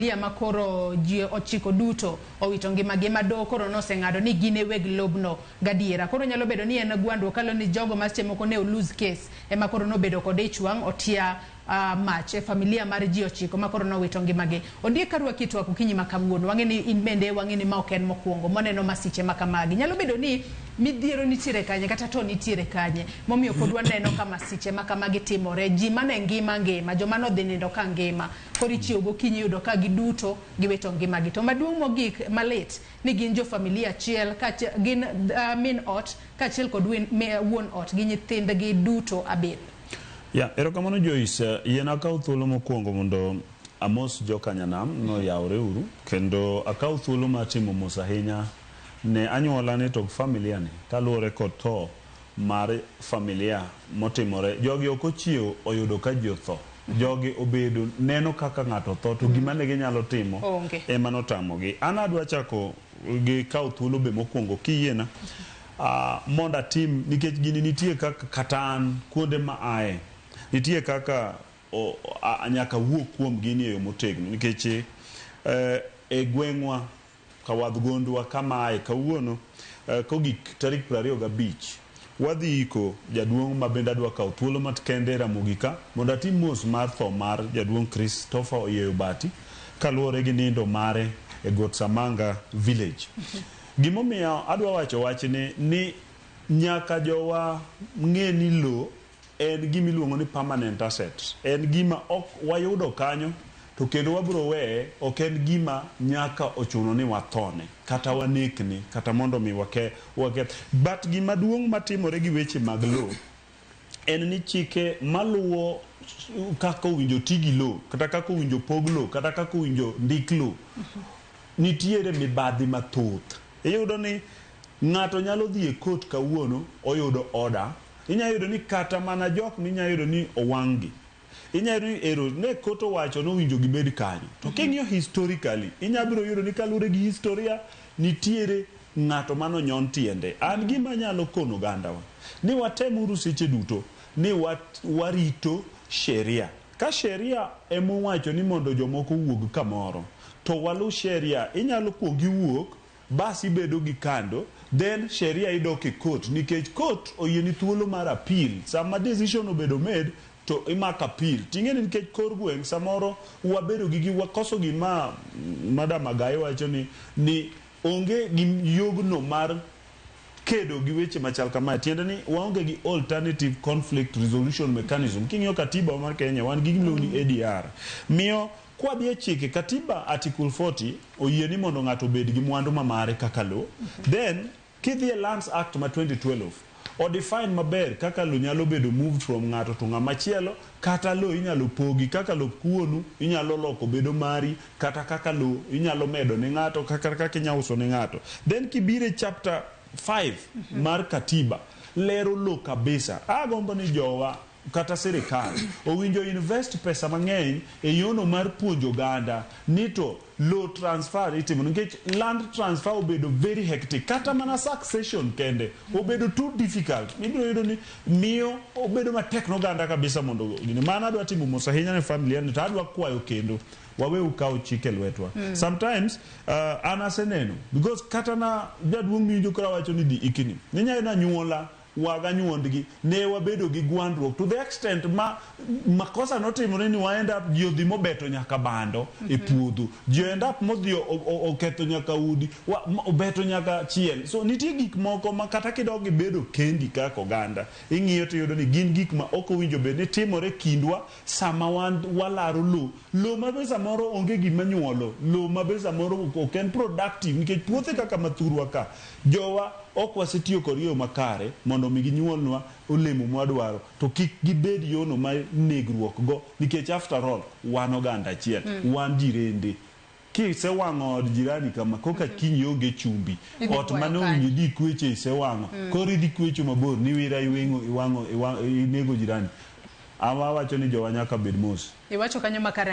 Familia ma koro ji ochiko duto owito ngimagi ema doho koro noseng'ado ni gin e weg lobno gadiera. Koro nyalo bedo ni en gwandruok kaluwore ni jogo ma seche moko ne o lose case ema koro nobedo kod ich wang' otia mach e familia mar ji ochiko ma koro nowito ngimagi. Ondiek karwaki e twak okinyi ma kawuono, wang'e ni in bende wang'e ni ma ok en mokwongo mwaneno masiche ma kamagi. Nyalo bedo ni midhiero nitiere kanye kata to nitiere kanye momiyo pod waneno ka masiche ma kamagi timore. Ji mane ngima ngima, joma nodhi nindo ka ngima. Koro ichiew gokinyi iyudo ka giduto giwito ngimagi. To maduong' mogik malit ni gin jo familia achiel kaachiel gin uh, min ot kaachiel kod win, me, wuon ot gi nyithindgi duto abiriyo. Ya, erokamano Joyce. Yiena akaw thuolo mokwongo mondo amos jokanyanam noyawre uru kendo akaw thuolo mar timo mos ahinya ne anyuola ni to familia ni kaluwore kod tho mar familia motimore. Jogi ok ochiewo oyudo ka ji otho. Jogi obedo neno kaka ng'ato tho to gima ne ginyalo timo Onge. ema notamogi. An adwa chako gi kawo thuolo be mokwongo kiyiena mondo atim nikech gini nitie kaka kata an kuonde ma aye nitie kaka o, a, nyaka wuo kuom gini e yo motegno nikech e gweng'wa Kawadh gondwa kama ae kawuono kogik tarik 25 wadhi iko jaduong' ma bende adwa kawo thuolo matkende e Ramogi ka mondo atim mos mar tho mar jaduong' Christopher Oyieyo Bati kaluwore gi nindo mare e Got Samanga village. Gimomiyo adwa wacho wachni ni nyaka jowa ng'e ni lo En gima iluongo ni permanent asset. En gima ok wayudo kanyo to kendo wabiro weye, ok en gima nyaka ochuno ni wathone, kata wanekne, kata mondo mi wake, waketh. But gima duong' matimore gi weche mag lowo en ni chike maluwo kaka owinjo ti gi lowo, kata kaka owinjo pog lowo, kata kaka owinjo ndik lowo, nitiere mibadhi mathoth. Iyudo ni ng'ato nyalo dhi e court kawuono oyudo order. Inya yudo ni kata mana jok minya yudo ni owang' gi, inya yudo ni ero ne court owacho ni owinjo gibed kanyo. To king'iyo historically, inya biro yudo ni kaluwore gi historia, nitiere ng'ato mane onyon tiende. An gima anyalo kono ogandawa, ni watem uru seche duto ni warito sheria. Ka sheria ema owacho ni mondo jomoko owuog kamoro, to walu sheria. Inyalo kuong iwuok Bas ibedo gi kando, then sheria idok e court nikech court oyieni thuolo mar appeal. Sama decision obedo made to imako appeal. Ting'eni nikech kor gweng' samoro wabedo gi gi wakoso gima Madam Agai wacho ni ni onge gi yogno mar kedo gi weche machal kamae. Tiende ni waonge gi alternative conflict resolution mechanism. King'iyo katiba mar Kenya wan gi gima iluongo ni ADR. Miyo Kwadhi e chike, katiba article 40 oyie ni mondo ng'ato obed gi mwandu ma mare kaka lo. Then kidhi e Lands Act ma 2012, o define maber kaka lo nyalo bedo moved from ng'ato to ng'ama chielo, kata lo inyalo pogi kaka lop kuonu inyalo loko bedo mari, kata kaka lo inyalo medo ne ng'ato, kata kaka inya uso ne ng'ato. Then kibiro e chapter 5 mar katiba, lero lo kabisa. Agombo ni jowa kata sirikal owinjo invest pesa mang'eny e yono mar puonjo oganda ni to low transfer itimo nikech land transfer obedo very hectic kata mana succession kende obedo too difficult ibiro yudo ni miyo obedo matek ne oganda kabisa mondo gini mano adwa timo mos ahinya ne familia ni to adwa kwayo kendo waweuru kawo chik e lwetwa sometimes an aseneno because kata na jaduong' miwinjo koro awacho ni dhi ikni ninya yudo anyuola wa ganyuondgi ne wabedo gi gwandruok to the extent ma makosa notimore ni wa end up ji odhi mobeto nyaka bando e puodho ji end up modhi oketho nyaka udi wa, obeto nyaka chiel so nitie gik moko ma kata kidok ibedo kendi kaka oganda ing'iyo tiyudo ni gin gik ma ok owinjo bed ni timore kindwa sama wan walaro lo lo ma be samoro onge gima nyuolo lo ma be samoro ok en productive nikech puothe kaka mathurwa ka Jowa ok wasetiyo kodgi e yo makare mondo omi ginyuolnwa olemo mwadwaro, to kik gibed yono ma negruok go nikech after all wan oganda achiel, wan jirende. Kisewang'o od jirani kama koka kiny ionge chumbi, Idhi ot kwayo mane kanye? owinjo idhi kweche isewang'o, koro idhi kwecho mabor niwira iweng'o iwang'o iwa, inego jirani. An awacho ni jowa nyaka bed mos. Iwacho kanyo makare.